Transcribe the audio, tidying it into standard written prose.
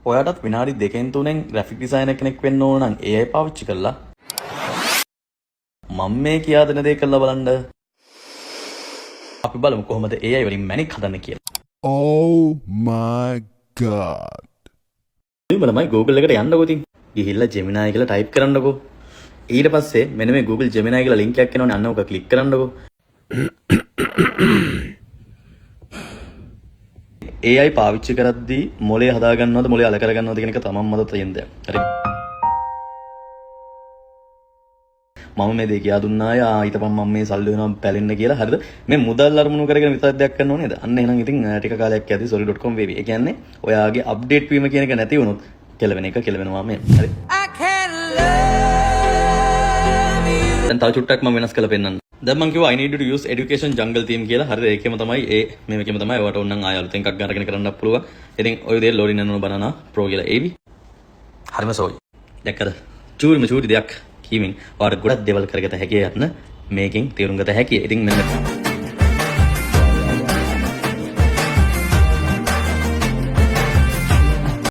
ඔයාටත් විනාඩි 2න් 3න් graphic designer කෙනෙක් වෙන්න ඕන නම් AI පාවිච්චි කරලා මම මේ කියා දෙන දේ කරලා බලන්න. අපි බලමු කොහොමද AI වලින් මැණික් හදන්න කියලා. Oh my God. මුලින්ම ළමයි, Google එකට යන්නකෝ ඉතින්. ගිහිල්ලා Gemini කියලා ටයිප් කරන්නකෝ. ඊට පස්සේ මෙන්න මේ Google Gemini කියලා ලින්ක් එකක් එනවනේ, අන්න ඕක ක්ලික් කරන්නකෝ. AI පාවිච්චි කරද්දී මොලේ හදාගන්නවද, මොලේ අල කරගන්නවද කියන එක තමන් මත තියෙන දෙයක්. හරි. මම මේ දේ කියා දුන්නාය, ආ ඊටපන් මම මේ සල්ලි වෙනවා පැලෙන්න කියලා. හරිද? මේ මුදල් අරමුණු කරගෙන විතරක් දෙයක් කරනව නේද? අන්න එහෙනම් ඉතින් ටික කාලයක් යද්දි sorry.com වේවි. ඒ කියන්නේ ඔයාගේ අප්ඩේට් වීම කියන එක නැති වුණොත් කෙලවෙන එක කෙලවෙනවා මේ. හරි. දැන් තව චුට්ටක් මම වෙනස් කරලා පෙන්නන්න. දැන් මං කිව්වා "I need to use education jungle theme" කියලා. හරිද? ඒකෙම තමයි, ඒ මේ එකෙම තමයි. ඔයාලට ඕන නම් ආය අලුතෙන් එකක් අරගෙන කරන්නත් පුළුවන්. ඉතින් ඔය විදිහට ලෝඩින් යනවා, banana pro කියලා ඒවි. හරිම සෝයි. දැක්කද? චූරිම චූටි දෙයක් කීමෙන් ඔයාලට ගොඩක් දේවල් කරගත හැකිය යන්න මේකෙන් තේරුම් ගත හැකිය. ඉතින් මෙන්න